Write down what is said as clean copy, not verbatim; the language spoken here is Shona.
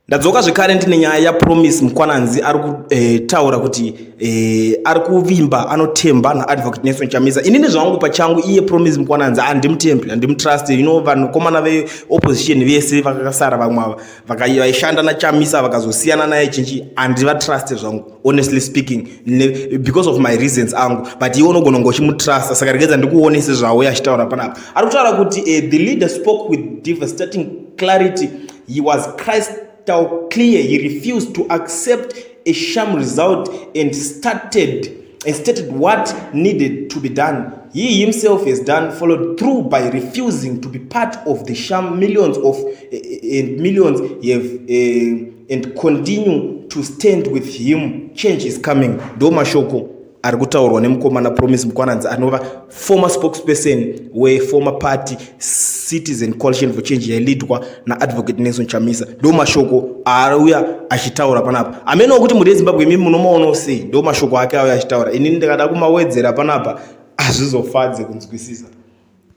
Ndadzoka zvekare ndine nyaya yaPromise Mkwananzi ari kutaura kuti eh, ari kuvimba anotemba naAdvocate Nelson Chamisa. Inini zvangu pachangu iye Promise Mkwananzi handimutembi, handimutrust. You know vanokomana veopposition vese vakasara vamwe ava vaishanda naChamisa vakazosiyana naye chinchi handivatrust zvangu honestly speaking ne, because of my reasons angu but iwe unogona kunge uchimutrust saka regedza ndikuonese zvauya achitaura panapa. Ari kutaura kuti eh, the leader spoke with devastating clarity. He was crystal clear. He refused to accept a sham result and started and stated what needed to be done. He himself has done followed through by refusing to be part of the sham. Millions of and millions have and continue to stand with him. Change is coming. Ndo mashoko ari kutaurwa nemukomana Promise Mkwananzi anova former spokesperson weformer party Citizen Coalition for Change yailidwa naAdvocate Nelson Chamisa. Ndo mashoko aauya achitaura panapa. Amene kuti mhuri yeZimbabwe imi munomaonawo sei? Ndo mashoko ake auya achitaura. Inini ndikada kumawedzera panapa hazvizofadze kunzwisisa.